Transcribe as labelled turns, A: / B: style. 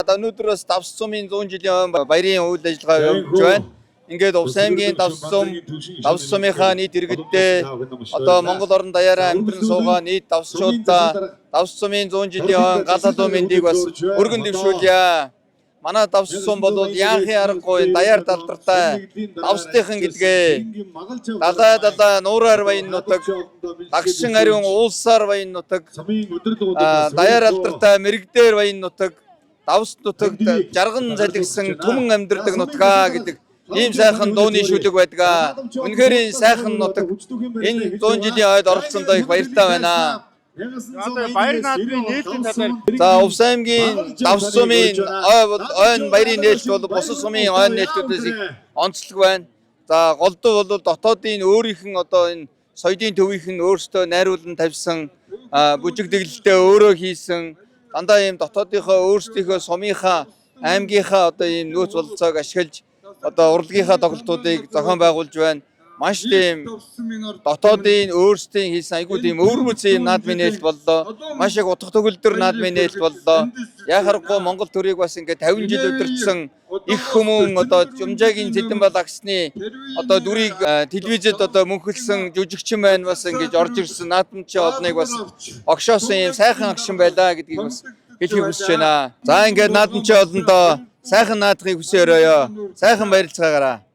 A: Өнөөдөр бас Давс сумын 100 жилийн ойн баярын үйл ажиллагаа явуулж байна. Ингээд Увс аймгийн Давс сум, Давс сумынхаа нийт иргэдтэй одоо Монгол орон даяараа амьдран суугаа нийт давсчуудаа Давс сумын 100 жилийн ойн гал халуун мэндийг бас өргөн дэвшүүлье. Манай Давс сум бол яахын аргагүй даяар далдартай давсдынхан гэдгээ. Далай далай нуураар баян нутаг, дагшин ариун уулсаар баян нутаг, даяар алдартай мэрэгдээр баян нутаг, давс нутаг жарган залгисан түмэн амьдардаг нутгаа гэдэг ийм сайхан дууны шүлэг байдаг. Үнэхээр энэ сайхан нутаг энэ 100 жилийн ойд оролцсондоо их баяртай байна.
B: Одоо баяр наадмын нээлтийн талаар.
A: За, Увс аймгийн Давс сумын ой бол ойн баярын нээлт бол бусад сумын ойн нээлтүүдээс их онцлог байна. За, голдуу бол дотоодын өөрийнх нь одоо энэ соёлын төвийнх нь өөрсдөө найруулан тавьсан бүжиг дэглэлтээ өөрөө хийсэн, дандаа ийм дотоодынхоо өөрсдийнхөө сумынхаа аймгийнхаа одоо ийм нөөц бололцоог ашиглаж одоо урлагийнхаа тоглолтуудыг зохион байгуулж байна. Маш тийм дотоодын өөрсдийн хийсэн айгүй тийм өвөрмөц ийм наадмын нээлт боллоо. Маш их утга төгөлдөр наадмын нээлт боллоо. Яхаарахгүй Монгол төрийг бас ингээд 50 жил удирдсан их хүмүүн одоо Жумжаагийн Цэдэнбал агсны одоо дүрийг телевизэд одоо мөнхөлсөн жүжигчин маань бас ингэж орж ирсэн наадамчин олныг бас огшоосон ийм сайхан агшин байлаа гэдгийг бас хэлхийг хүсэж байна. За, ингээд наадамчин олондоо сайхан наадахыг хүсээрөөё. Сайхан баярлцгаагаарай.